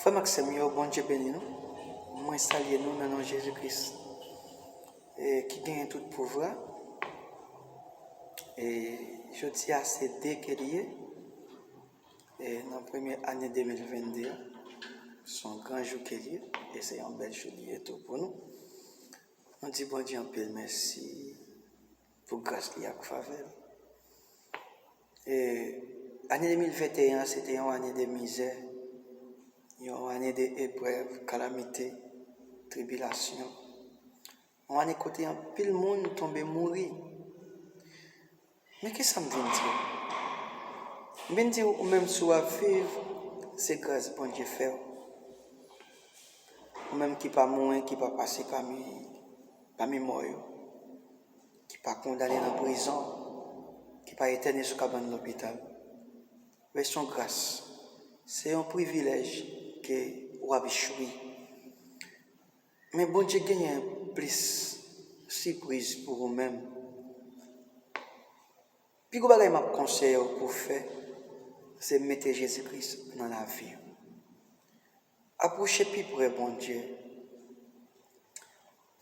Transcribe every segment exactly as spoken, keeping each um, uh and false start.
Frè m ak sè m yo, Bondye beni nou. Mwen salye nou nan non Jezi Kris, e, ki genyen tout pouvwa. E jodi a se de ke li ye. E nan premye ane de mil venn de a, se yon gran jou ke li ye, e se yon bèl jou li ye tou pou nou. Nou di Bondye anpil mèsi pou gras li ak favè l. E ane de mil venteyen an, se te yon ane de mizè, yon ane de eprèv, kalamite, tribilasyon. Yon ane kote anpil moun tonbe mouri. Men kisa m vin di w? M vin di w, ou menm si w ap viv, se gras Bondye fè w. Ou menm ki pa mouri, ki pa pase pami, pami mò yo, ki pa kondane nan prizon, ki pa etène sou kabann lopital. Vèsyon gras, se yon privilèj ke w ap jwi. Men Bondye genyen plis sipriz pou ou menm. Pi gwo bagay m ap konseye w pou w fè, se mete Jezi Kris nan lavi w. Apwoche pi pre Bondye.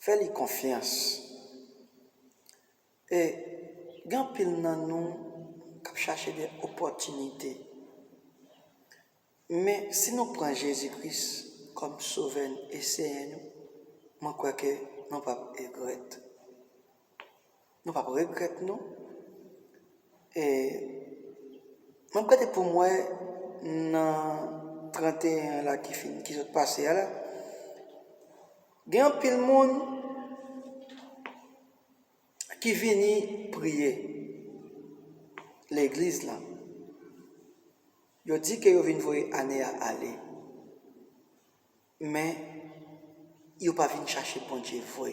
Fè li konfyans. E gen anpil nan nou k ap chache de opòtinite. Men si nou pran Jezi Kris kòm Sovè n e Seyè nou, mwen kwè ke nou p ap regrèt. Nou p ap regrèt, non. E mwen, gade pou m wè nan tranteyen an la ki fin, ki sot pase a la, gen anpil moun ki vini priye legliz la. Yo di ke yo vin voye ane a ale. Men, yo pa vin chache Bondye vre.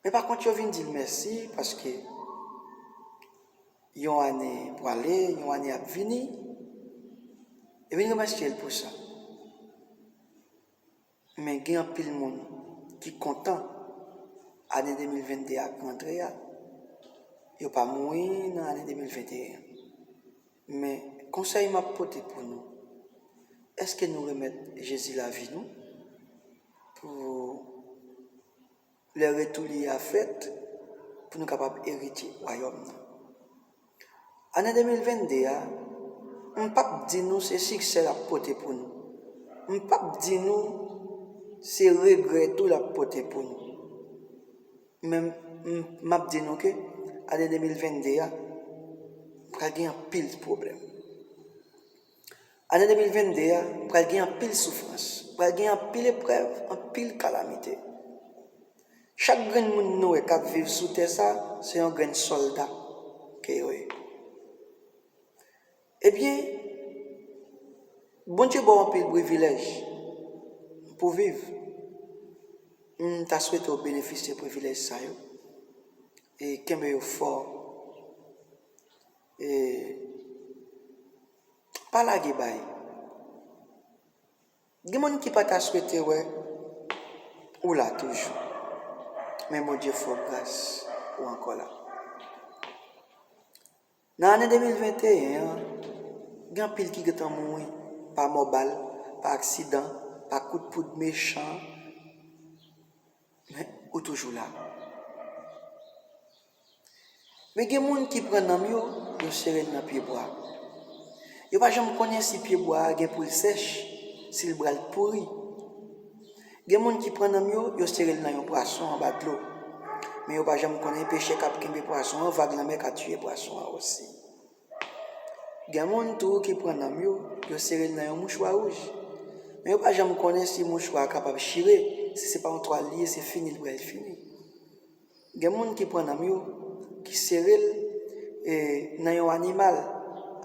Men pa kont, yo vin di l mèsi paske yon ane pwale, yon ane ap vini. Yo vin remèsye l pou sa. Men gen anpil moun ki kontan ane de mil venn de a k rantre a, yo pa mouri nan ane de mil venteyen an. Men konsèy m ap pote pou nou, èske nou remèt Jezi lavi nou pou lè retou li a fèt, pou nou kapab eritye wayòm nan? Ane de mil venn de a, m p ap di nou se siksè l ap pote pou nou. M p ap di nou se regrè tou l ap pote pou nou. Men m, m ap di nou ke ane de mil venn de a pral gen anpil pwoblèm. Ane de mil venn de a pral gen anpil soufrans, pral gen anpil eprèv, anpil kalamite. Chak grenn moun nou wè k ap viv sou tè sa, se yon grenn sòlda ke yo ye. Ebyen, Bondye ba w anpil privilèj pou viv. M ta swete w benefisye privilèj sa yo. E kenbe yo fò. E pa lage bay. Gen moun ki pa ta swete wè ou la toujou. Men Bondye fè w gras, ou ankò la. Nan ane de mil venteyen an, gen anpil ki gentan mouri pa mò bal, pa aksidan, pa kout poud mechan, men ou toujou la. Men gen moun ki pran nanm yo, yo sere l nan pyebwa. Yo pa janm konnen si pyebwa a gen pou l sèch, si l pral pouri. Gen moun ki pran nanm yo, yo sere l nan yon pwason anba dlo. Men yo pa janm konnen pechè k ap kenbe pwason an, vag lanmè ka tiye pwason an osi. Gen moun tou ki pran nanm yo, yo sere l nan yon mouchwa wouj. Men yo pa janm konnen si mouchwa a kapab chire, si se pa yon twal li ye, se fini l pral fini. Gen moun ki pran nanm yo, ki sere l, e, nan yon animal.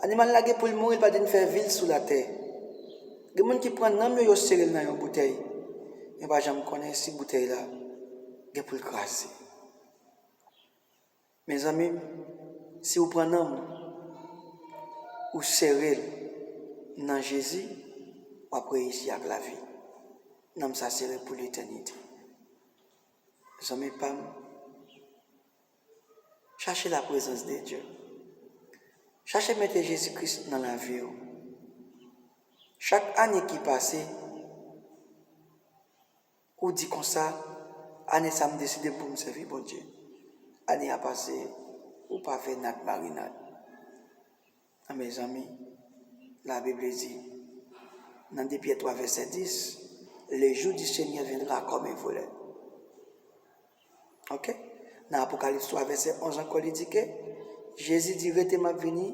Animal la gen pou l mouri, l pa t vin fè vi l sou latè. Gen moun ki pran nanm yo, yo sere l nan yon boutèy. Yo pa janm konnen si boutèy la gen pou l kraze. Mezanmi m, si w pran nanm ou, ou sere l nan Jezi, w ap reyisi ak lavi. Nanm sa sere pou letènite. Zanmi pa m, chache la prezans de Dye. Chache mete Jezi Kris nan lavi w. Chak ane ki pase, ou di konsa, ane sa m deside pou m sèvi Bondye. Ane a pase, ou pa fè nat marinad. A mezanmi, Labib di, nan de Pyè twa vèsè dis, le jour du Seigneur viendra comme un voleur. Ok? Nan Apokalips twa vèsè onz ankò, li di ke Jezi di, rete, m ap vini